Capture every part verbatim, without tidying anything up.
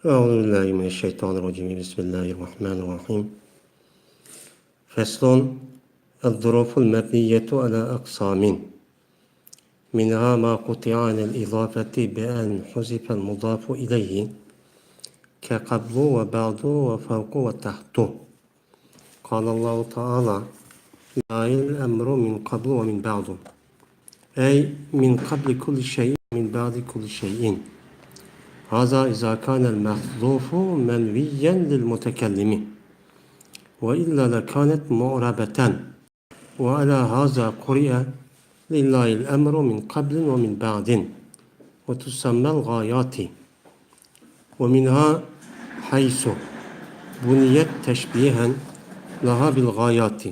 أعوذ بالله من الشيطان الرجيم. بسم الله الرحمن الرحيم. فصل. الظروف المبنية على أقسام. منها ما قطع عن الإضافة بأن حذف المضاف إليه، كقبل وبعد وفوق وتحت. قال الله تعالى: لله الأمر من قبل ومن بعد، أي من قبل كل شيء ومن بعد كل شيء. هذا إذا كان المحذوف منويا للمتكلم، وإلا لكانت معربة. وعلى هذا قرئ: لله الأمر من قبل ومن بعد، وتسمى الغايات. ومنها حيث بنيت تشبيها لها بالغايات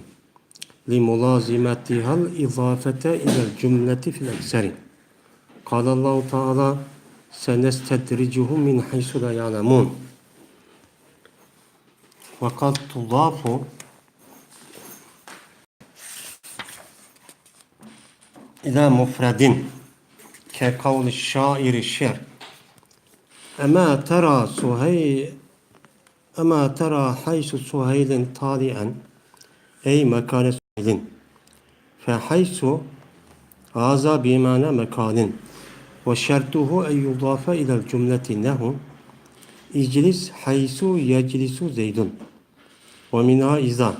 لملازمتها الإضافة إلى الجملة في الأكثر. قال الله تعالى: سنستدرجهم من حيث لا يعلمون. وقد تضاف إلى مفرد، كقول الشاعر الشعر: أما ترى سهي-، أما ترى حيث سهيل طالعا، أي مكان سهيل. فحيث هذا بمعنى مكان، وشرطه أن يضاف إلى الجملة نحو: اجلس حيث يجلس زيد. ومنها إذا،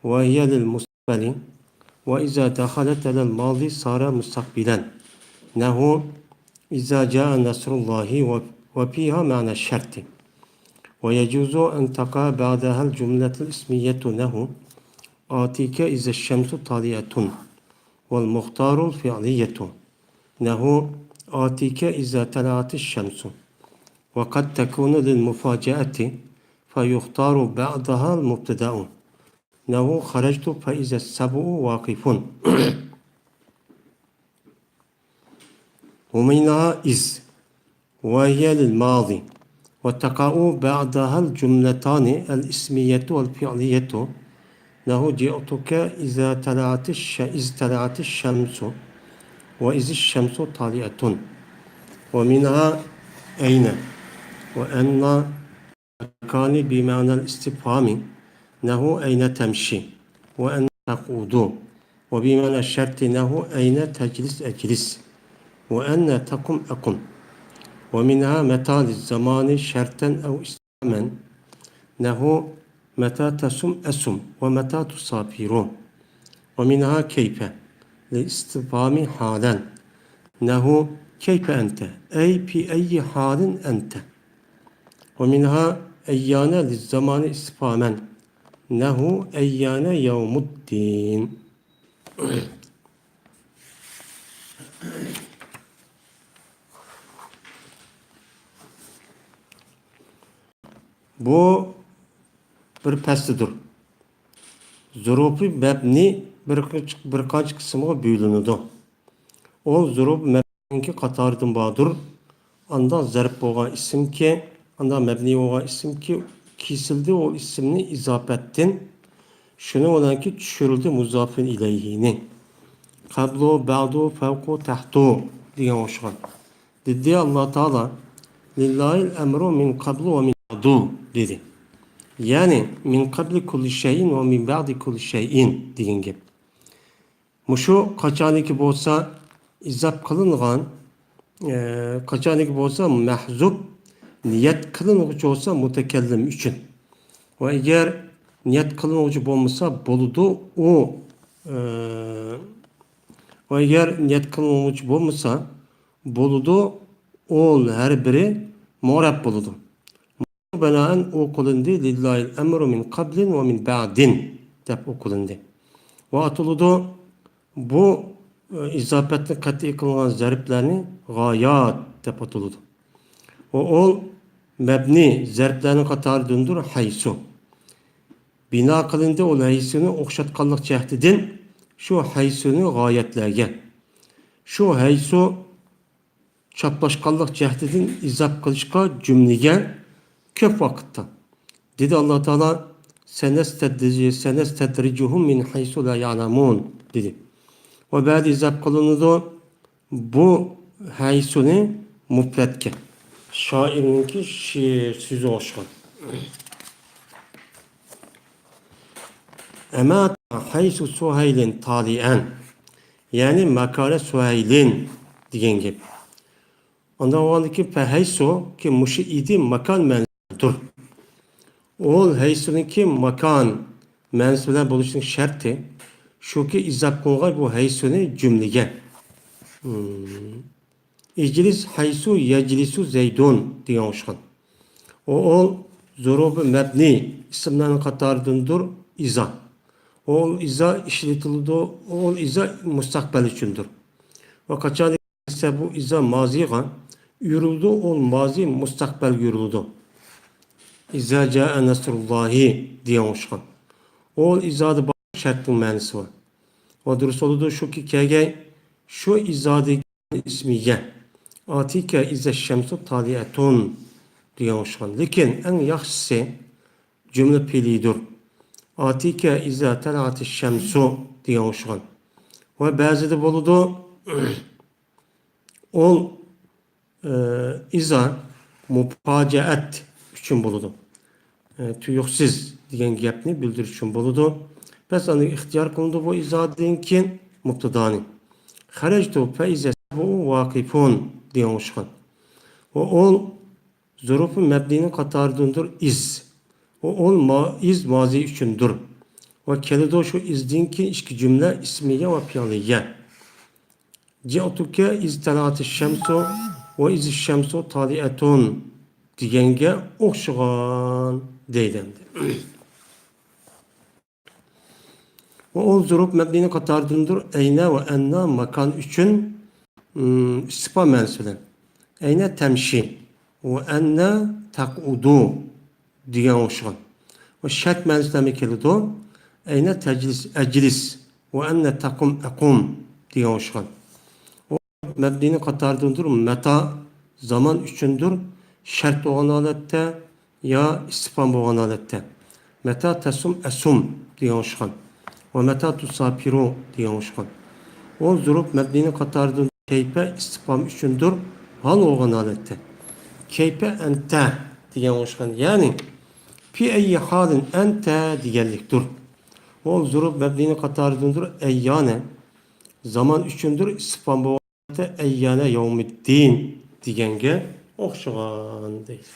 وهي للمستقبل، وإذا دخلت على الماضي صار مستقبلا، نحو: إذا جاء نصر الله، و-، وفيها معنى الشرط. ويجوز أن تقع بعدها الجملة الاسمية، نحو: آتيك إذا الشمس طالعة. والمختار الفعلية، نحو: آتيك إذا طلعت الشمس. وقد تكون للمفاجأة، فيختار بعدها المبتدأ، نحو: خرجت فإذا السبع واقف. ومنها إذ، وهي للماضي، وتقع بعدها الجملتان الاسمية والفعلية، نحو: جئتك إذا طلعت الش-، إذ طلعت الشمس، وإذ الشمس طالعة. ومنها أين، وأن مكان بمعنى الاستفهام، نحو: أين تمشي؟ وأن تقعد. وبمعنى الشرط، نحو: أين تجلس؟ أجلس. وأن تقم؟ أقم. ومنها متى للزمان شرطا أو استفهاما، نحو: متى تصوم؟ أصم. ومتى تسافر؟ ومنها كيف للاستفهام حالا، نحو: كيف أنت؟ أي في أي حال أنت؟ ومنها أيان للزمان استفهاما، نحو: أيان يوم الدين. بۇ بىر پەسلىدۇر. زۇرۇپى مەبنى بىر، بىر قانچە قىسىمغا بۆلۈنىدۇ. ئۇ زۇرۇپى مەبنىنىڭكى قاتارىدىن باردۇر. ئانداق زەرپ بولغان ئىسىمكى، ئانداق مەبنى بولغان ئىسىمكى كېسىلدى ئۇ ئىسىمنى ئىزاپەتتىن. شۇنىڭ بىلەنكى چۈشۈرۈلدى مۇزافىن ئىلەيھىنى. قەبلۇ، بەئدۇ، فەۋقۇ، تەھتۇ دېگەن ئوخشىغان. دېدى ئاللا تائالا: لىللاھىل ئەمرۇ مىن قەبلۇ ۋە مىن بەئدۇ، دېدى. يەنى، مىن قەبلى كۇللى شەيئىن ۋە مىن بەئدى كۇللى شەيئىن دېگەن گەپ. مۇشۇ قاچانكى بولسا ئىزاپ قىلىنغان، ئە، قاچانكى بولسا مەھزۇپ نىيەت قىلىنغۇچى بولسا مۇتەكەللىم ئۈچۈن. ۋە ئەگەر نىيەت قىلىنغۇچى بولمىسا بولىدۇ، ئۇ، ئە، ۋە ئەگەر نىيەت قىلىنغۇچى بولمىسا بولىدۇ، ئۇل ھەر بىرى مۇئرەب بولىدۇ. بىنائەن ئوقۇلۇندى، لىللاھىل ئەمرۇ مىن قەبلىن ۋە مىن بەئدىن دەپ ئوقۇلۇندى. ۋە ئاتىلىدۇ. بۇ، ئى، ئىزاپەتنى قەتئىي قىلغان زەرپلەرنى غايات دەپ ئاتىلىدۇ. ۋە ئۇل مەبنى زەرپلەرنىڭ قاتارىدىندۇر، ھەيسۇ. بىنا قىلىندى ئۇل ھەيسۇنى ئوخشاتقانلىق جەھىتىدىن شۇ ھەيسۇنى غايەتلەرگە. شۇ ھەيسۇ چاپلاشقانلىق جەھىتىدىن ئىزاپ قىلىشقا جۈملىگە كۆپ ۋاقىتتا. دېدى ئاللا تائالا: سەنەستەدرىج-، سەنەستەدرىجۇھۇم مىن ھەيسۇ لا يەئلەمۇن، دېدى. ۋە بەدە ئىزاپ قىلىنىدۇ بۇ ھەيسۇنى مۇپرەتكە. شائىرنىڭكى شېئىر سۆزى ئوخشىغان. ئەمەتە ھەيسۇ سۇھەيلىن تالىئەن. يەنى ماكانە سۇھەيلىن دېگەن گەپ. ئاندىن بولغاندىكى فەھەيسۇ كى مۇشۇ ئىدى ماكان مەنىسىدۇر. ئول ھەيسۇنىڭكى ماكان مەنىسى بىلەن بولۇشىنىڭ شەرتى شۇكى، ئىزاپ قىلغاي بۇ ھەيسۇنى جۈملىگە. ئىجلىس ھەيسۇ يەجلىسۇ زەيدۇن دېگەن ئوخشىغان. ئول زۇرۇبى مەبنى ئىسىملارنىڭ قاتارىدىندۇر ئىزا. ئول ئىزا ئىشلىتىلىدۇ، ئول ئىزا مۇستەقبەل ئۈچۈندۇر. ۋە قاچان دېسە بۇ ئىزا مازىغا يۈرۈلىدۇ، ئول مازى مۇستەقبەلگە يۈرۈلىدۇ. ئىزا جائە نەسرۇللاھى دېگەن ئوخشىغان. ئول ئىزادا بار شەرتنىڭ مەنىسى بار. ۋە دۇرۇس بولىدۇ شۇكى كەلگەي شۇ ئىزادىكى ئىسمىگە. ئاتىكە ئىزا شەمسۇ تالىئەتۇن دېگەن ئوخشىغان. لېكىن ئەڭ ياخشىسى جۈملە پېئلىدۇر. ئاتىكە ئىزا تەلەئەتى شەمسۇ دېگەن ئوخشىغان. ۋە بەزىدە بولىدۇ، ئول، ئە، ئىزا مۇپاجەئەت ئۈچۈن بولىدۇ. ئە، تۇيۇقسىز دېگەن گەپنى بىلدۈرۈش ئۈچۈن بولىدۇ. بەس ئاندىن ئىختىيار قىلىنىدۇ بۇ ئىزادىن كېيىن مۇبتىدانى. خەرەجتۇ فەئىزە سەبۇ ۋاقىفۇن دېگەن ئوخشىغان. ۋە ئول زۇرۇپى مەبنىنىڭ قاتارىدىندۇر ئىز. ۋە ئول ما-، ئىز مازى ئۈچۈندۇر. ۋە كېلىدۇ شۇ ئىزدىن كېيىن ئىككى جۈملە ئىسمىگە ۋە پېئلىگە. جىئتۇكە ئىز تەلەئەتى شەمسۇ ۋە ئىز شەمسۇ تالىئەتۇن دېگەنگە ئوخشىغان دەيدۇ ئەمدى. ۋە ئول زۇرۇپ مەبنىنىڭ قاتارىدىندۇر ئەينە ۋە ئەننا ماكان ئۈچۈن، ئىم، ئىستىفھام مەنىسى بىلەن. ئەينە تەمشى ۋە ئەننا تەقئۇدۇ دېگەن ئوخشىغان. ۋە شەرت مەنىسىدە ھەم كېلىدۇ. ئەينە تەجلىس ئەجلىس ۋە ئەننا تەقۇم ئەقۇم دېگەن ئوخشىغان. مەبنىنىڭ قاتارىدىندۇر مەتا زامان ئۈچۈندۇر شەرت بولغان ھالەتتە يا ئىستىفھام بولغان ھالەتتە. مەتا تەسۇم ئەسۇم دېگەن ئوخشىغان. ۋە مەتا تۇساپىرۇ دېگەن ئوخشىغان. ئۇ زۇرۇپ مەبنىنىڭ قاتارىدىن كەيپە ئىستىفھام ئۈچۈندۇر ھال بولغان ھالەتتە. كەيپە ئەنتە دېگەن ئوخشىغان. يەنى پى ئەييى ھالىن ئەنتە دېگەنلىكتۇر. ئۇ زۇرۇپ مەبنىنىڭ قاتارىدىندۇر ئەييانە زامان ئۈچۈندۇر ئىستىفھام بولغان ھالەتتە ئەييانە يەۋمىددىن دېگەنگە ئوخشىغان دەيدۇ.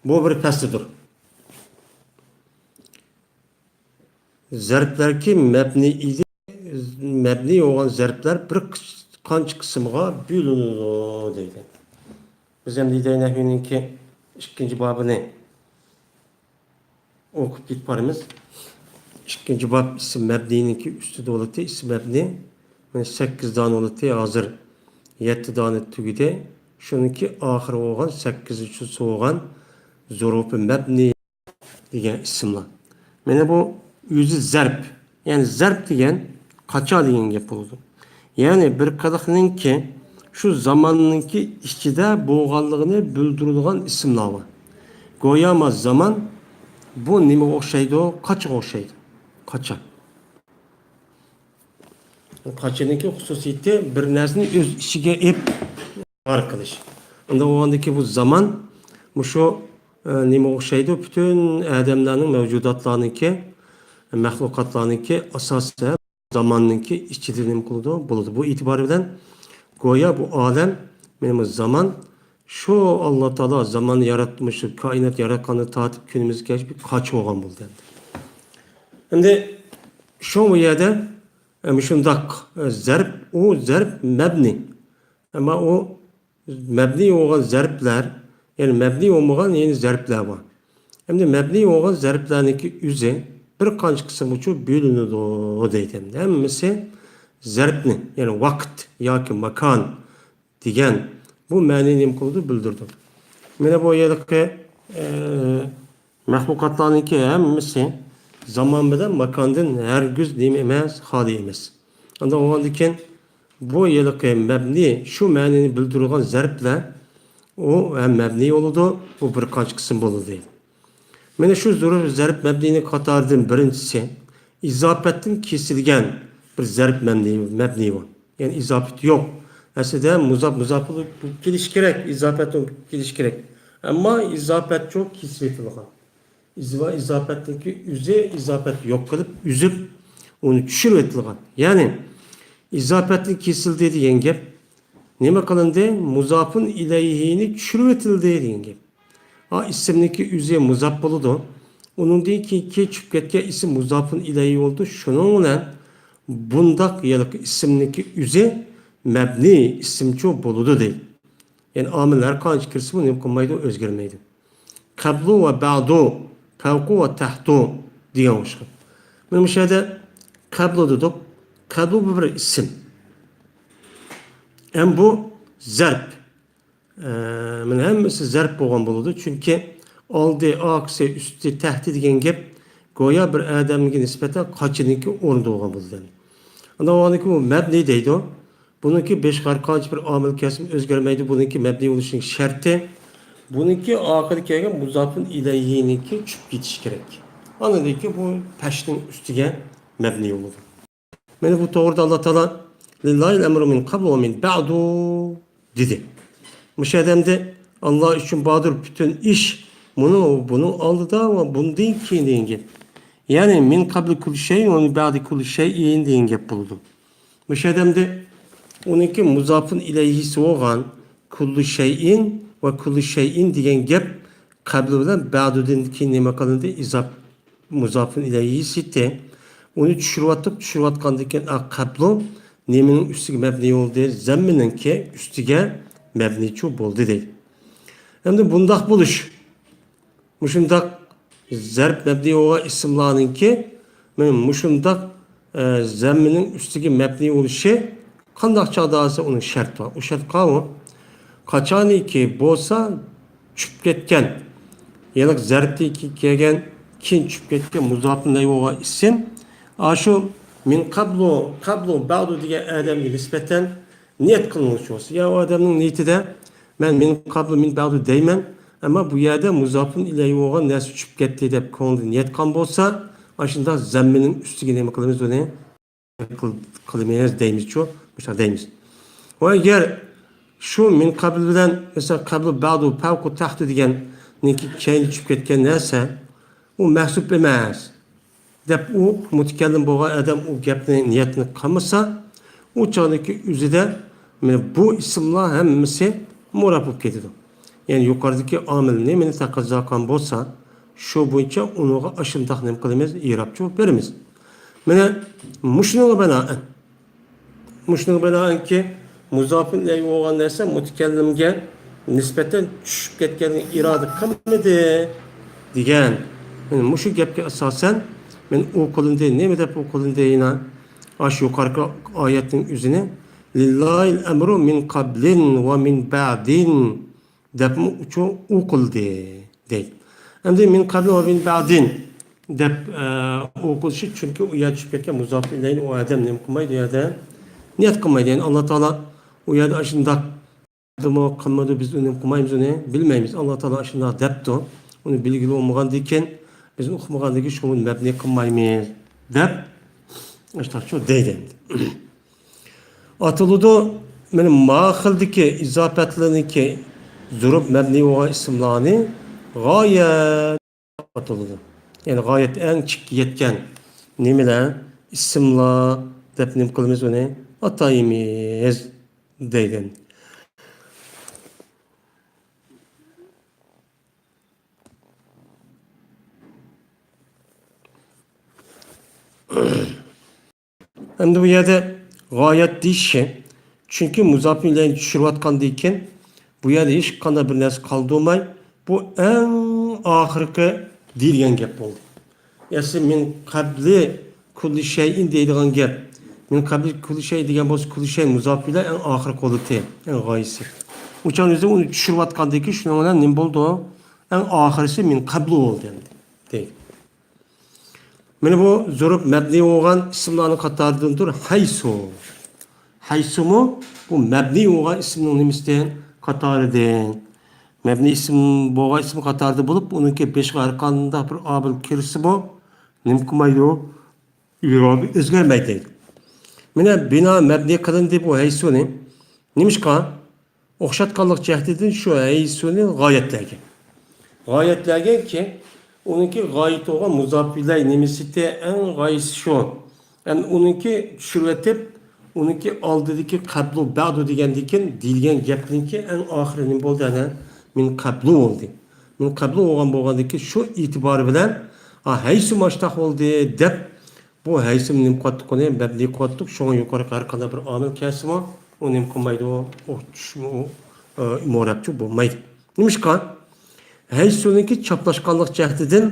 بۇ بىر پەسلىدۇر. زەربلەركى مەبنى ئىدى، مەبنى بولغان زەربلەر بىر قىس-، قانچە قىسىمغا بۆلۈنىدۇ دەيدۇ. بىز ئەمدى ھىدايە نەھۋىنىڭكى ئىككىنچى بابىنى ئوقۇپ كېتىپ بارىمىز. ئىككىنچى باب ئىسىم مەبنىنىڭكى ئۈستىدە بولاتتى، ئىسىم مەبنى. مانا سەككىز دانە بولاتتى، ھازىر يەتتە دانە تۈگىدى. شۇنىڭكى ئاخىرى بولغان، سەككىزىنچىسى بولغان زۇرۇپى مەبنى دېگەن ئىسىملار. مانا بۇ ئۆزى زەرب. يەنى زەرب دېگەن قاچا دېگەن گەپ بولىدۇ. يەنى بىر قىلىقنىڭكى شۇ زاماننىڭكى ئىچىدە بولغانلىقىنى بىلدۈرىدىغان ئىسىملار بار. گوياما زامان بۇ نېمىگە ئوخشايدۇ؟ قاچىغا ئوخشايدۇ. قاچا. قاچىنىڭكى خۇسۇسىيىتى بىر نەرسىنى ئۆز ئىچىگە ئېلىپ بار قىلىش. ئۇنداق بولغاندىكىن بۇ زامان مۇشۇ، ئە، نېمىگە ئوخشايدۇ؟ پۈتۈن ئادەملەرنىڭ، مەۋجۇداتلارنىڭكى، مەخلۇقاتلارنىڭكى ئاساسى زاماننىڭكى ئىچىدە نېمە قىلىدۇ؟ بولىدۇ. بۇ ئېتىبار بىلەن گويا بۇ ئالەم، مانا بۇ زامان، شۇ ئاللا تائالا زاماننى ياراتمىش، كائىنات ياراتقاندىن تارتىپ كۈنىمىزگىچە بىر قاچا بولغان بولدى ئەمدى. ئەمدى شۇ بۇ يەردە، ئە، مۇشۇنداق، ئە، زەرب، ئۇ زەرب مەبنى. ئەمما ئۇ مەبنىي بولغان زەربلەر، يەنى مەبنىي بولمىغان يەنى زەربلەر بار. ئەمدى مەبنىي بولغان زەربلەرنىڭكى ئۆزى بىر قانچە قىسىمغىچە بۆلۈنىدۇ دەيدۇ. ھەممىسى زەربنى، يەنى ۋاقىت ياكى ماكان دېگەن بۇ مەنىنى نېمە قىلىدۇ؟ بىلدۈرىدۇ. مانا بۇ ھېلىقى، ئە، مەخلۇقاتلارنىڭكى ھەممىسى زامان بىلەن ماكاندىن ھەرگىز نېمە ئەمەس، خالىي ئەمەس. ئاندىن ئۇنىڭدىن كېيىن بۇ ھېلىقى مەبنى شۇ مەنىنى بىلدۈرىدىغان زەربلەر ئۇ ھەم مەبنىي بولىدۇ، بۇ بىر قانچە قىسىم بولىدۇ. مانا شۇ زۇرۇپ زەرپ مەبنىينىڭ قاتارىدىن بىرىنچىسى، ئىزاپەتتىن كېسىلگەن بىر زەرپ مەبنىي، مەبنىي بار. يەنى ئىزاپەت يوق. ئەسلىدە مۇزاپ، مۇزاپ بولۇپ كېلىشى كېرەك، ئىزاپەت بولۇپ كېلىشى كېرەك. ئەمما ئىزاپەت يوق، كېسىۋېتىلغان. ئىزا-، ئىزاپەتنىڭكى ئۆزى ئىزاپەت يوق قىلىپ، ئۈزۈپ، ئۇنى چۈشۈرۈۋېتىلغان. يەنى ئىزاپەتتىن كېسىلدى دېگەن گەپ نېمە قىلىندى؟ مۇزاپۇن ئىلەيھىنى چۈشۈرۈۋېتىلدى دېگەن گەپ. ئا، ئىسىمنىڭكى ئۆزى مۇزاپ بولىدۇ. ئۇنىڭدىن كېيىنكى چۈشۈپ كەتكەن ئىسىم مۇزاپۇن ئىلەيھى بولىدۇ. شۇنىڭ بىلەن بۇنداق ھېلىقى ئىسىمنىڭكى ئۆزى مەبنىي ئىسىمچۇ بولىدۇ دەيدۇ. يەنى ئامىل ھەر قانچە كىرسىمۇ نېمە قىلمايدۇ، ئۆزگەرمەيدۇ. قەبلۇ ۋە بەئدۇ، فەۋقۇ ۋە تەھتۇ دېگەن ئوخشاش. مانا مۇشۇ يەردە قەبلۇ دېدۇق. قەبلۇ بۇ بىر ئىسىم. ھەم بۇ زەرپ. ئە، مانا ھەممىسى زەرپ بولغان بولىدۇ. چۈنكى ئالدى، ئارقىسى، ئۈستى، تەھتى دېگەن گەپ گويا بىر ئادەمگە نىسبەتەن قاچىنىڭكى ئورنىدا بولغان بولىدۇ. ئانداق بولغاندىكىن بۇ مەبنىي دەيدۇ. بۇنىڭكى بېشىغا ھەر قانچە بىر ئامىل كەلسىمۇ ئۆزگەرمەيدۇ. بۇنىڭكى مەبنىي بولۇشىنىڭ شەرتى، بۇنىڭكى ئارقىدا كەلگەن مۇزاپۇن ئىلەيھىنىڭكى چۈشۈپ كېتىشى كېرەك. ئاندىن كېيىن بۇ پەشنىڭ ئۈستىگە مەبنىي بولىدۇ. مانا بۇ توغرىدا ئاللا تائالا «لىللاھىل ئەمرۇ مىن قەبلۇ ۋە مىن بەئدۇ» دېدى. مۇشۇ ئادەمدە ئاللا ئۈچۈن باردۇر پۈتۈن ئىش، مۇنىڭ، بۇنىڭ ئالدىدا ۋە بۇندىن كېيىن دېگەن گەپ. يەنى «مىن قەبلى كۇللى شەيئىن ۋە مىن بەئدى كۇللى شەيئىن» دېگەن گەپ بولىدۇ. مۇشۇ ئادەمدە ئۇنىڭكى مۇزاپۇن ئىلەيھىسى بولغان «كۇللى شەيئىن» ۋە «كۇللى شەيئىن» دېگەن گەپ قەبلى بىلەن بەئدۇدىن كېيىن نېمە قىلىندى؟ ئىزاپ مۇزاپۇن ئىلەيھىسى. ئۇنى چۈشۈرۈۋاتتۇق، چۈشۈرۈۋاتقاندىن كېيىن، ئا، قەبلۇ نېمىنىڭ ئۈستىگە مەبنىي بولدى؟ زەممىنىڭكى ئۈستىگە مەبنىيچۇ بولدى دەيدۇ. ئەمدى بۇنداق بولۇش، مۇشۇنداق زەرپ مەبنىي بولغان ئىسىملارنىڭكى مانا مۇشۇنداق، ئە، زەممىنىڭ ئۈستىگە مەبنىي بولۇشى قانداق چاغدا دېسە، ئۇنىڭ شەرتى بار. ئۇ شەرت قاۋۇ؟ قاچانكى بولسا چۈشۈپ كەتكەن، يەنى زەرپتىن كېيىن كەلگەن، كېيىن چۈشۈپ كەتكەن مۇزاپۇن ئىلەيھى بولغان ئىسىم، ئاشۇ مىن قەبلۇ، قەبلۇ، بەئدۇ دېگەن ئادەمگە نىسبەتەن نىيەت قىلىنغۇچى بولسا، يا ئۇ ئادەمنىڭ نىيىتىدە مەن مىن قەبلۇ، مىن بەئدۇ دەيمەن، ئەمما بۇ يەردە مۇزاپۇن ئىلەيھى بولغان نەرسە چۈشۈپ كەتتى دەپ كۆڭلىدە نىيەت قىلغان بولسا، ئاشۇنداق زەممىنىڭ ئۈستىگە نېمە قىلىمىز ئۇنى؟ قىل-، قىلىمىز دەيمىزچۇ، مۇشۇنداق دەيمىز. ۋە ئەگەر شۇ مىن قەبل بىلەن، مەسىلەن، قەبلۇ، بەئدۇ، پەۋقۇ، تەھتۇ دېگەننىڭكى كەينىدە چۈشۈپ كەتكەن نەرسە، ئۇ مەھسۇپ ئەمەس دەپ ئۇ مۇتەكەللىم بولغان ئادەم ئۇ گەپنى، نىيەتنى قىلمىسا، ئۇ چاغدىكى ئۆزىدە مانا بۇ ئىسىملار ھەممىسى مۇئرەب بولۇپ كېتىدۇ. يەنى يۇقىرىدىكى ئامىل نېمىنى تەقەززا قىلغان بولسا، شۇ بويىچە ئۇنىڭغا ئاشۇنداق نېمە قىلىمىز؟ ئىرابچۇ بېرىمىز. مانا مۇشۇنىڭغا بىنائەن، مۇشۇنىڭغا بىنائەنكى، مۇزاپۇن ئىلەيھى بولغان نەرسە مۇتەكەللىمگە نىسبەتەن چۈشۈپ كەتكەنلىكىنى ئىرادە قىلمىدى دېگەن. مانا مۇشۇ گەپكە ئاساسەن، مانا ئۇ قىلىندى، نېمە دەپ ئۇ قىلىندى يەنە؟ ئاشۇ يۇقىرىقى ئايەتنىڭ ئۆزىنى، «لىللاھىل ئەمرۇ مىن قەبلىن ۋە مىن بەئدىن» دەپمۇ ئۇچۇ ئوقۇلدى دەيدۇ. ئەمدى مىن قەبلى ۋە مىن بەئدىن دەپ، ئە، ئوقۇلۇشى، چۈنكى ئۇ يەردە چۈشۈپ كەتكەن مۇزاپۇن ئىلەيھىنى ئۇ ئادەم نېمە قىلمايدۇ، ئۇ يەردە نىيەت قىلمايدۇ. يەنى ئاللا تائالا ئۇ يەردە ئاشۇنداق قىلدىمۇ، قىلمىدى، بىز ئۇنى نېمە قىلمايمىز، ئۇنى بىلمەيمىز. ئاللا تائالا ئاشۇنداق دەپتۇ. ئۇنى بىلگىلى بولمىغاندىكىن، بىز ئۇقمىغاندىكىن شۇنى مەبنىي قىلمايمىز دەپ، ئاشۇنداقچۇ دەيدۇ ئەمدى. ئاتىلىدۇ. مانا ما خىلدىكى ئىزاپەتلەرنىڭكى زۇرۇپ مەبنىي بولغان ئىسىملارنى غايەت ئاتىلىدۇ. يەنى غايەت ئەڭ چەككە يەتكەن نېمىلەر، ئىسىملار دەپ نېمە قىلىمىز ئۇنى؟ ئاتايمىز دەيدۇ. ئەمدى بۇ يەردە غايەت دېيىشى، چۈنكى مۇزاپۇن ئىلەيھىنى چۈشۈرۈۋاتقاندىن كېيىن، بۇ يەردە ھېچقانداق بىر نەرسە قالدۇرماي، بۇ ئەڭ ئاخىرقى دېيىلگەن گەپ بولدى. ئەسلى مىن قەبلى كۇللى شەيئىن دەيدىغان گەپ، مىن قەبلى كۇللى شەيئىن دېگەن بولسا، كۇللى شەيئىن مۇزاپۇن ئىلەيھى ئەڭ ئاخىرقى بولىدۇ، ئەڭ غايىسى. ئۇ چاغنىڭ ئۆزىدە ئۇنى چۈشۈرۈۋاتقاندىن كېيىن، شۇنىڭ بىلەن نېمە بولدى؟ ئەڭ ئاخىرىسى مىن قەبلۇ بولدى ئەمدى. دەيدۇ. مانا بۇ زۇرۇپ مەبنىي بولغان ئىسىملارنىڭ قاتارىدىندۇر ھەيسۇ. ھەيسۇمۇ بۇ مەبنىي بولغان ئىسىمنىڭ نېمىسىدىن؟ قاتارىدىن. مەبنىي ئىسىم بولغان ئىسىم قاتارىدا بولۇپ، ئۇنىڭكى بېشىغا ھەر قانداق بىر ئامىل كىرسىمۇ، نېمە قىلمايدۇ؟ ئىرابى ئۆزگەرمەيدۇ. مانا بىنا مەبنىي قىلىندى بۇ ھەيسۇنى. نېمىشقا؟ ئوخشاتقانلىق جەھىتىدىن شۇ ھەيسۇنى غايەتلەرگە. غايەتلەرگەكى، ئۇنىڭكى غايىتى بولغان مۇزاپىلەي نېمىسىتى ئەڭ غايىسى شۇ. يەنى ئۇنىڭكى چۈشۈرۈۋېتىپ، ئۇنىڭكى ئالدىدىكى قەبلۇ بەدۇ دېگەندىكىن دېيىلگەن گەپنىڭكى ئەڭ ئاخىرى نېمە بولدى؟ ئەنە، مىن قەبلۇ بولدى. مىن قەبلۇ بولغان بولغاندىكىن شۇ ئېتىبارى بىلەن، ئا، ھەيسۇ ماشتاق بولدى دەپ، بۇ ھەيسۇنى نېمە قىلىۋاتتۇق، ئۇنى مەبنىي قىلىۋاتتۇق. شۇڭا يۇقىرىقى ھەر قانداق بىر ئامىل كەلسىمۇ، ئۇ نېمە قىلمايدۇ، ئۇ چۈشمۇ، ئۇ، ئە، مۇرەبچۇ بولمايدۇ. نېمىشقا؟ ھەيسۇنىڭكى چاپلاشقانلىق جەھىتىدىن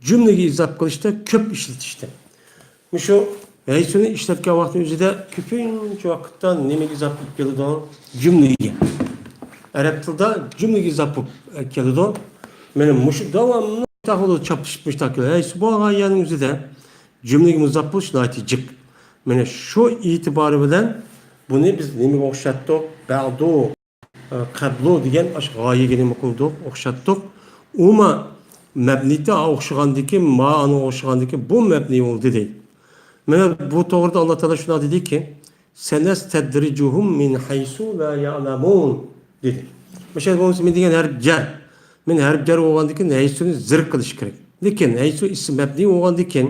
جۈملىگە ئىزاپ قىلىشتا كۆپ ئىشلىتىشتى. مۇشۇ ھەيسۇنى ئىشلەتكەن ۋاقىتنىڭ ئۆزىدە كۆپىنچە ۋاقىتتا نېمىگە ئىزاپ بولۇپ كېلىدۇ؟ جۈملىگە. ئەرەب تىلىدا جۈملىگە ئىزاپ بولۇپ كېلىدۇ. مانا مۇشۇ داۋاملىق مۇشۇنداق بولىدۇ، چاپلىشىپ مۇشۇنداق كېلىدۇ. ھەيسۇ بولغان يەرنىڭ ئۆزىدە جۈملىگە مۇزاپ بولۇش ناھايىتى جىق. مانا شۇ ئېتىبارى بىلەن بۇنى بىز نېمىگە ئوخشاتتۇق؟ بەدۇ، ئە، قەبلۇ دېگەن ئاشۇ غايىگە نېمە قىلدۇق؟ ئوخشاتتۇق. ئۇما مەبنىيىتى ئوخشىغاندىكىن، ما ئانىڭغا ئوخشىغاندىكىن بۇ مەبنىي بولدى دەيدۇ. مانا بۇ توغرىدا ئاللا تائالا شۇنداق دېدىكى، سەنەستەدرىجۇھۇم مىن ھەيسۇ لا يەلەمۇن دېدى. مۇشۇ بولمىسا مىن دېگەن ھەرپ جەر. مىن ھەرپ جەر بولغاندىكىن ھەيسۇنى زەرپ قىلىش كېرەك. لېكىن ھەيسۇ ئىسىم مەبنىي بولغاندىكىن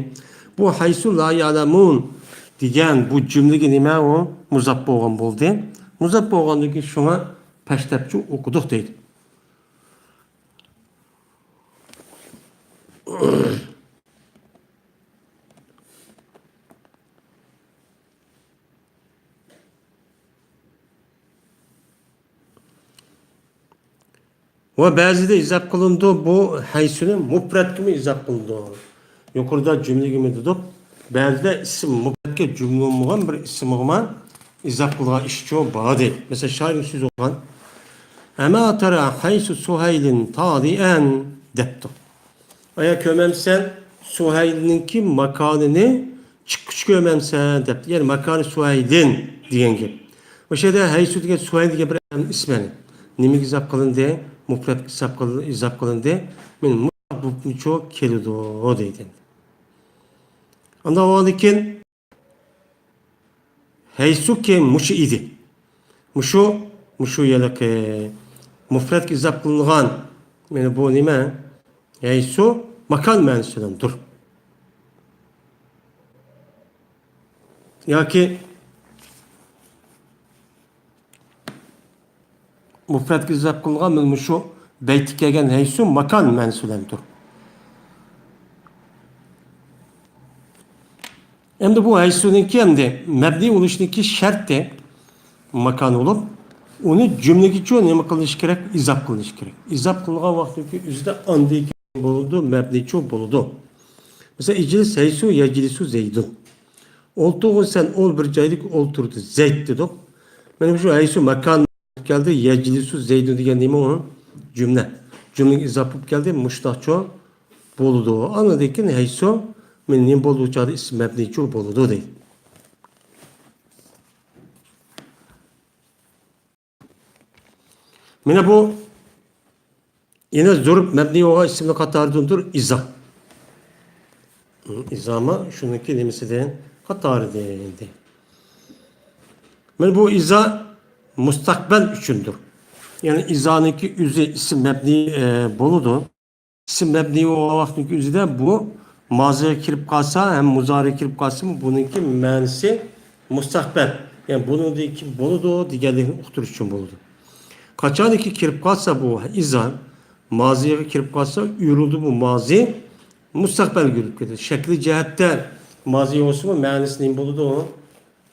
بۇ ھەيسۇ لا يەلەمۇن دېگەن بۇ جۈملىگە نېمە ئۇ؟ مۇزاپ بولغان بولدى. مۇزاپ بولغاندىكىن شۇڭا پەشتەپچۇ ئوقۇدۇق دەيدۇ. ۋە بەزىدە ئىزاپ قىلىنىدۇ، بۇ ھەيسۇنى مۇپرەتكىمۇ ئىزاپ قىلىنىدۇ. يۇقىرىدا جۈملىگىمۇ دېدۇق. بەزىدە ئىسىم مۇپرەتكە جۈملە بولمىغان بىر ئىسىمغىمۇ ئىزاپ قىلغان ئىشچۇ بار دەيدۇ. مەسىلەن، شائىرنىڭ سۆزى بولغان، ئەما تەرا ھەيسۇ سۇھەيلىن تالىئەن دەپتۇ. ئايا كۆرمەمسەن، سۇھەيلنىڭكى ماكانىنى چىققۇچە كۆرمەمسەن دەپتۇ. يەنى ماكانى سۇھەيلىن دېگەن گەپ. ئۇ يەردە ھەيسۇ دېگەن سۇھەيل دېگەن بىر ئىسمى. نېمىگە ئىزاپ قىلىندى؟ مۇپرەتكە ئىزاپ قىل-، ئىزاپ قىلىندى. مەن مۇشۇ كېلىدۇ دەيدۇ. ئاندىن ئاۋۋالدىن كېيىن ھەيسۇكى مۇشۇ ئىدى. مۇشۇ، مۇشۇ ھېلىقى مۇپرەتكە ئىزاپ قىلىنغان. مانا بۇ نېمە؟ ھەيسۇ ماكان مەنىسى بىلەن دۇر. ياكى مۇپرەتكە ئىزاپ قىلىنغان مانا مۇشۇ بەيتتە كەلگەن ھەيسۇ ماكان مەنىسى بىلەن دۇر. ئەمدى بۇ ھەيسۇنىڭكى ئەمدى مەبنىي بولۇشىنىڭكى شەرتى ماكان بولۇپ، ئۇنى جۈملىگىچۇ نېمە قىلىش كېرەك؟ ئىزاپ قىلىش كېرەك. ئىزاپ قىلغان ۋاقتىدىكى ئۆزىدە ئاندىن كېيىن بولىدۇ، مەبنىيچۇ بولىدۇ. مەسىلەن، ئىجلىس ھەيسۇ يەجلىسۇ زەيدۇن. ئولتۇرغىن سەن ئول بىر جايدا ئولتۇردى زەيد دېدۇق. مانا شۇ ھەيسۇ ماكان كەلدى، يەجلىسۇ زەيدۇن دېگەن نېمە ئۇ؟ جۈملە. جۈملىگە ئىزاپ بولۇپ كەلدى، مۇشۇنداقچۇ بولىدۇ. ئاندىن كېيىن ھەيسۇ، مانا نېمە بولىدۇ، ئۇ چاغدا ئىسىم مەبنىيچۇ بولىدۇ دەيدۇ. مانا بۇ يەنە زۇرۇپ مەبنىي بولغان ئىسىمنىڭ قاتارىدىندۇر ئىزا. ئىزامۇ شۇنىڭكى نېمىسىدىن؟ قاتارىدىن. مانا بۇ ئىزا مۇستەقبەل ئۈچۈندۇر. يەنى ئىزانىڭكى ئۆزى ئىسىم مەبنىي، ئە، بولىدۇ. ئىسىم مەبنىي بولغان ۋاقىتنىڭ ئۆزىدە بۇ مازىغا كىرىپ قالسا ھەم مۇزارىغا كىرىپ قالسىمۇ، بۇنىڭكى مەنىسى مۇستەقبەل. يەنى بۇنىڭدىن كېيىن بولىدۇ دېگەنلىكنى ئۇقتۇرۇش ئۈچۈن بولىدۇ. قاچانكى كىرىپ قالسا بۇ ئىزا مازىغا كىرىپ قالسا، ئۆرۈلدى بۇ مازى مۇستەقبەلگە ئۆرۈلۈپ كېتىدۇ. شەكلىي جەھەتتە مازى بولسىمۇ، مەنىسى نېمە بولىدۇ؟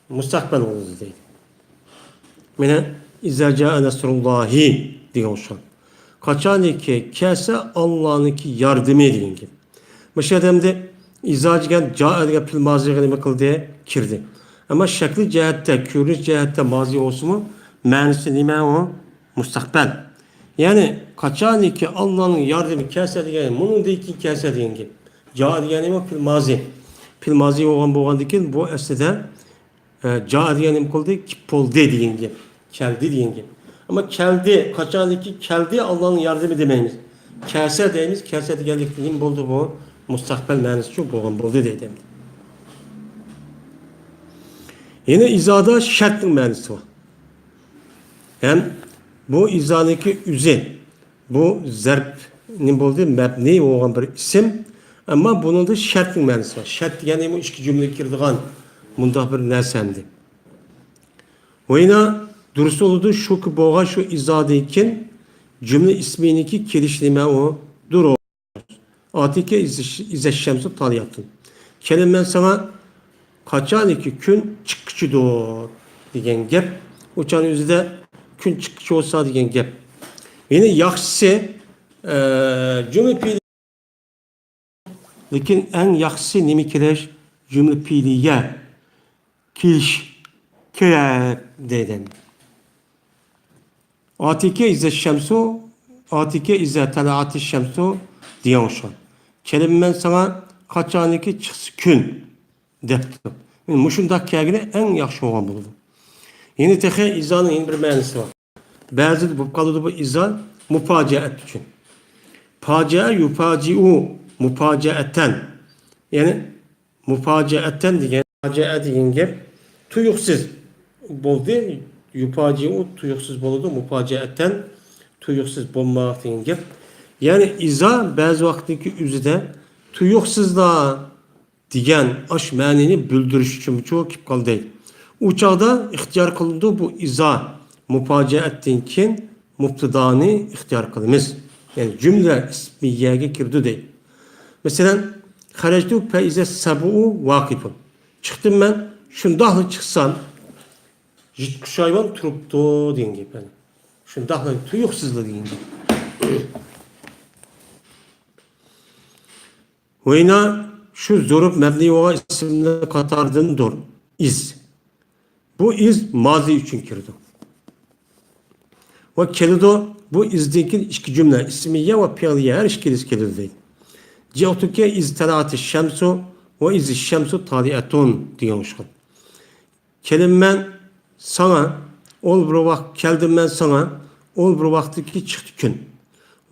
مۇستەقبەل بولىدۇ دەيدۇ. مانا، ئىزا جائە نەسرۇللاھى دېگەن ئوخشاش. قاچانكى كەلسە ئاللانىڭكى ياردىمى دېگەن گەپ. مۇشۇ يەردە ئەمدى ئىزا دېگەن جائە دېگەن پېئىل مازىغا نېمە قىلدى؟ كىردى. ئەمما شەكلىي جەھەتتە، كۆرۈنۈش جەھەتتە مازى بولسىمۇ، مەنىسى نېمە ئۇ؟ مۇستەقبەل. يەنى قاچانكى ئاللانىڭ ياردىمى كەلسە دېگەن، مۇنىڭدىن كېيىن كەلسە دېگەن گەپ. جائە دېگەن نېمە؟ پېئىل مازى. پېئىل مازى بولغان، بولغاندىن كېيىن بۇ ئەسلىدە ئە، جائە دېگەن نېمە قىلدى؟ كېلىپ بولدى دېگەن گەپ. كەلدى دېگەن گەپ. ئەمما كەلدى، قاچانكى كەلدى، ئاللانىڭ ياردىمى دېمەيمىز. كەسە دەيمىز، كەسە دېگەنلىكتە نېمە بولدى بۇ؟ مۇستەقبەل مەنىسىچۇ بولغان بولدى دەيدۇ. يەنە ئىزادا شەرتنىڭ مەنىسى بار. ھەم بۇ ئىزانىڭكى ئۆزى، بۇ زەرب نېمە بولدى؟ مەبنىي بولغان بىر ئىسىم. ئەمما بۇنىڭدا شەرتنىڭ مەنىسى بار. شەرت دېگەن ئۇ ئىككى جۈملىگە كىرىدىغان مۇنداق بىر نەرسە ئەمدى. ۋەينا دۇرۇس بولىدۇ، شۇكى بولغان شۇ ئىزادىن كېيىن جۈملە ئىسمىنىڭكى كېلىشى نېمە ئۇ؟ دۇرۇس. ئاتىكە ئىزە-، ئىزەششەمسۇ تالىياتتىن. كېلىمەن ساڭا قاچانكى كۈن چىققۇچىدۇر دېگەن گەپ. ئۇ چاغنىڭ ئۆزىدە كۈن چىققۇچى بولسا دېگەن گەپ. يەنە ياخشىسى، ئە، جۈملە پېئىل، لېكىن ئەڭ ياخشىسى نېمە كېلىش؟ جۈملە پېئىلىگە كېلىش كېرەك دەيدۇ. ئاتىكە ئىزە شەمسۇ، ئاتىكە ئىزە تەلەئاتى شەمسۇ دېگەن ئوخشاش. كېلىمەن ساڭا قاچانكى چىقسا كۈن دەپتۇ. مۇشۇنداق كەلگىنى ئەڭ ياخشى بولغان بولىدۇ. يەنە تېخى ئىزانىڭ يەنە بىر مەنىسى بار. بەزىدە بولۇپ قالىدۇ بۇ ئىزا مۇپاجىئەت ئۈچۈن. پاجىئە يۇپاجىئۇ مۇپاجىئەتەن. يەنى مۇپاجىئەتەن دېگەن، پاجىئە دېگەن گەپ تۇيۇقسىز بولدى. يۇپاجىئۇ تۇيۇقسىز بولىدۇ، مۇپاجىئەتەن تۇيۇقسىز بولماق دېگەن گەپ. يەنى ئىزا بەزى ۋاقىتتىكى ئۆزىدە تۇيۇقسىزلا دېگەن ئاش مەنىنى بىلدۈرۈش ئۈچۈنمۇچۇ كېلىپ قالدى. ئۇ چاغدا ئىختىيار قىلىنىدۇ بۇ ئىزا مۇپاجىئەتتىن كېيىن مۇپتىدانى ئىختىيار قىلىمىز. يەنى جۈملە ئىسمىيەگە كىرىدۇ دەيدۇ. مەسىلەن، خەرەجتۇ فەئىزە سەبۇئۇ ۋاقىپۇن. چىقتىم مەن، شۇنداقلا چىقسام، يىرتقۇچ ھايۋان تۇرۇپتۇ دېگەن گەپ. يەنى شۇنداقلا تۇيۇقسىزلا دېگەن گەپ. ۋەينا شۇ زۇرۇپ مەبنىي بولغان ئىسىملەر قاتارىدىندۇر. ئىز. بۇ ئىز مازى ئۈچۈن كىرىدۇ. ۋە كېلىدۇ. بۇ ئىزدىن كېيىن ئىككى جۈملە، ئىسمىيە ۋە پېئىلىيە ھەر ئىككىلىسى كېلىدۇ دەيدۇ. جىئتۇكە ئىز تەلەئاتى شەمسۇ ۋە ئىز شەمسۇ تالىئەتۇن دېگەن ئوخشىغان. كېلىمەن ساڭا، ئول بىر ۋاقىت، كەلدىم مەن ساڭا، ئول بىر ۋاقىتتىكى چىقتى كۈن.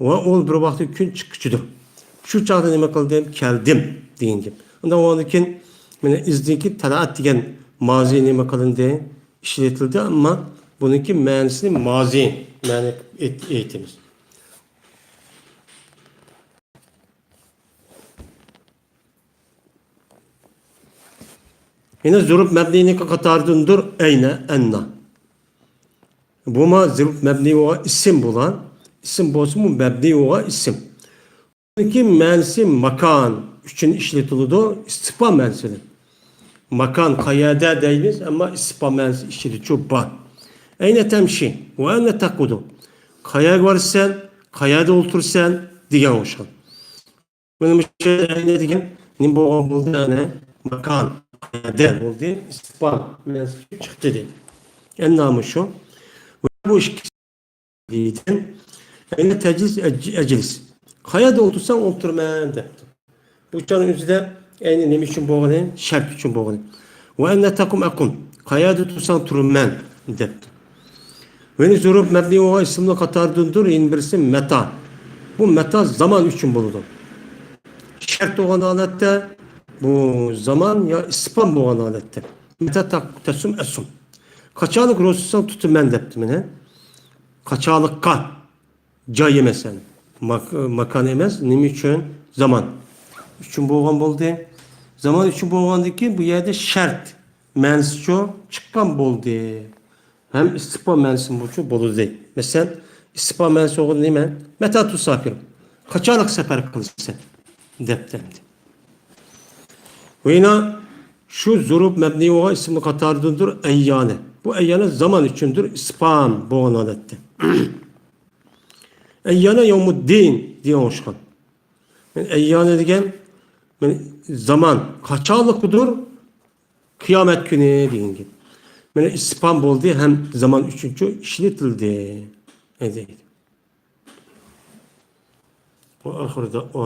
ۋە ئول بىر ۋاقىتتىكى كۈن چىققۇچىدۇر. شۇ چاغدا نېمە قىلدىم؟ كەلدىم دېگەن گەپ. ئۇنداق بولغاندىن كېيىن، مانا ئىزدىكى تەلەئەت دېگەن مازى نېمە قىلىندى؟ ئىشلىتىلدى، ئەمما بۇنىڭكى مەنىسىنى مازى مەنە ئېيت-، ئېيتىمىز. يەنە زۇرۇپ مەبنىينىڭ قاتارىدىندۇر ئەينە، ئەننا. بۇما زۇرۇپ مەبنىي بولغان ئىسىم بولار. ئىسىم بولسىمۇ مەبنىي بولغان ئىسىم. بۇنىڭكى مەنىسى ماكان ئۈچۈن ئىشلىتىلىدۇ، ئىستىفھام مەنىسىدە. ماكان قەيەردە دەيمىز، ئەمما ئىستىفھام مەنىسى ئىچىدىچۇ بار. ئەينە تەمشى ۋە ئەينە تەقئۇدۇ. قەيەرگە بارىسەن، قەيەردە ئولتۇرىسەن دېگەن ئوخشىغان. مانا مۇشۇ ئەينە دېگەن نېمە بولغان بولدى؟ ئەنە ماكان، قەيەردە بولدى، ئىستىفھام مەنىسى چىقتى دەيدۇ. ئەننا مۇشۇ. ۋە بۇ ئىككىسى دېدى. ئەينە تەجلىس، ئەج-، ئەجلىس. قەيەردە ئولتۇرساڭ ئولتۇرىمەن دەپتۇ. بۇ چاغنىڭ ئۆزىدە ئەينە نېمە ئۈچۈن بولغىنى؟ شەرت ئۈچۈن بولغىنى. ۋە ئەينە تەقۇم ئەقۇم. قەيەردە تۇرساڭ تۇرىمەن دەپتۇ. ۋە يەنە زۇرۇپ مەبنىي بولغان ئىسىمنىڭ قاتارىدىندۇر، يەنە بىرسى مەتا. بۇ مەتا زامان ئۈچۈن بولىدۇ. شەرت بولغان ھالەتتە، بۇ زامان يا ئىستىفھام بولغان ھالەتتە. مەتا تەق-، تەسۇم ئەسۇم. قاچانلىق روزا تۇتساڭ تۇتىمەن دەپتۇ مانا. قاچانلىققا جاي ئەمەس، يەنى. ماك-، ماكان ئەمەس، نېمە ئۈچۈن؟ زامان ئۈچۈن بولغان بولدى. زامان ئۈچۈن بولغاندىن كېيىن بۇ يەردە شەرت مەنىسىچۇ چىققان بولدى. ھەم ئىستىفھام مەنىسىمۇچۇ بولدى. مەسىلەن، ئىستىفھام مەنىسى بولغىنى نېمە؟ مەتا تۇسافىر؟ قاچانلىق سەپەر قىلىسەن؟ دەپتۇ ئەمدى. ۋە يەنە شۇ زۇرۇپ مەبنىي بولغان ئىسىمنىڭ قاتارىدىندۇر ئەييانە. بۇ ئەييانە زامان ئۈچۈندۇر، ئىستىفھام بولغان ھالەتتە. ئەييانە يەۋمۇددىن دېگەن ئوخشىغان. يەنى ئەييانە دېگەن، يەنى زامان قاچانلىقىدۇر؟ قىيامەت كۈنى دېگەن گەپ. مانا ئىستىفھام بولدى ھەم زامان ئۈچۈنچۇ ئىشلىتىلدى. دەيدۇ. ۋە ئاخىرىدا